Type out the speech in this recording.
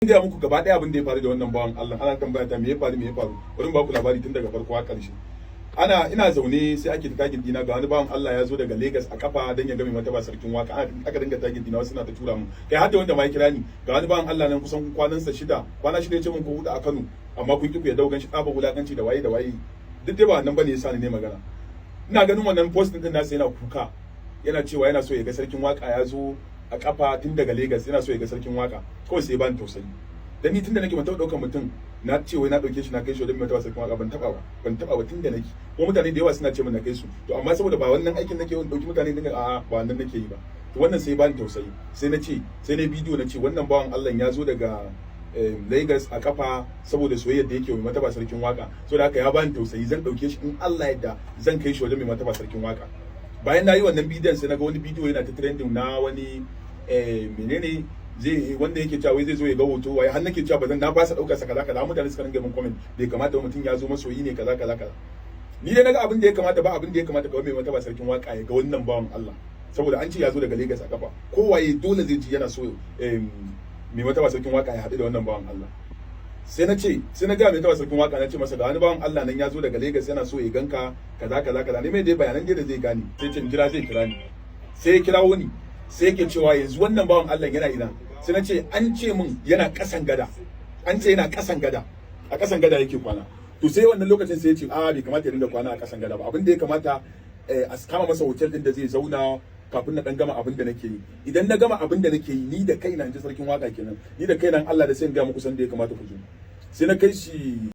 Gaya muku gaba ɗaya abin da ya faru da wannan bawan Allah. Ana tambaya ta me ya faru, me ya faru. Bari ba ku labari tun daga farko har ƙarshe. Ana ina zaune sai ake tagging dina, ga wani bawan Allah ya zo daga Lagos a kafa dan ya ga mai martaba sarkin waka. Aka dinga tagging dina, wasu suna ta tura mun, kai har da wanda ma ya kira ni, ga wani bawan Allah nan kusan kwanansa 6, kwana 6 ya ce mun ko 4 a Kano, amma kun ki ku ya daukan shi, tsaba wulakanci da waye da waye. Duk dai ba wannan bane yasa ni ne magana. Ina ganin wannan post din nasa, yana kuka, yana cewa yana so ya ga sarkin waka, ya zo a kafa tun daga Lagos, yana so ya ga sarkin waka. Kawai sai ban tausayi, dan ni tunda nake ban taɓa ɗaukar mutum na ce wai na ɗauke shi na kai shi wajen mai sarkin waka. Ban taɓa ba, ban taɓa ba tunda nake. Ko mutane da yawa suna ce min na kai su, to amma saboda ba wannan aikin nake, ɗauki mutane dinga, a'a, ba wannan nake yi ba. To wannan sai bani tausayi, sai na ce, sai na bidiyo na ce wannan bawan Allah ya zo daga Lagos a kafa saboda soyayyar da yake mai martaba sarkin waka, saboda haka ya bani tausayi, zan ɗauke shi, in Allah yadda zan kai shi wajen mai martaba sarkin waka. Bayan na yi wannan bidiyon, sai na ga wani bidiyo yana ta trending na wani menene zai wanda yake cewa wai zai zo ya ga hoto wai har nake cewa bazan na fasa daukar sa, kaza kaza. Mutane suka ringa min comment, bai kamata mutum ya zo masoyi ne, kaza kaza kaza. Ni dai naga abin da ya kamata, ba abin da ya kamata kawai mai martaba sarkin waka ya ga wannan bawan Allah, saboda an ce ya zo daga Lagos a kafa. Kowaye dole zai ji yana so mai martaba sarkin waka ya haɗu da wannan bawan Allah. Sai na ce, sai na ga mai martaba sarkin waka, na ce masa ga wani bawan Allah nan ya zo daga Lagos, yana so ya ganka, kaza kaza kaza. Ne mai dai bayanan dai da zai gane. Sai ce in jira, zai kira ni. Sai ya kirawo ni, sai yake cewa yanzu wannan bawan Allah yana ina? Sai na ce an ce min yana kasan gada, an ce yana kasan gada, a kasan gada yake kwana. To sai wannan lokacin sai ya ce a bai kamata ya dinga kwana a kasan gada ba, abin da ya kamata a kama masa hotel din da zai zauna kafin na dan gama abin da nake yi. Idan na gama abin da nake yi, ni da kaina, in ji sarkin waka kenan, ni da kaina Allah da sai in ga muku san da ya kamata ku zo. Sai na kai shi.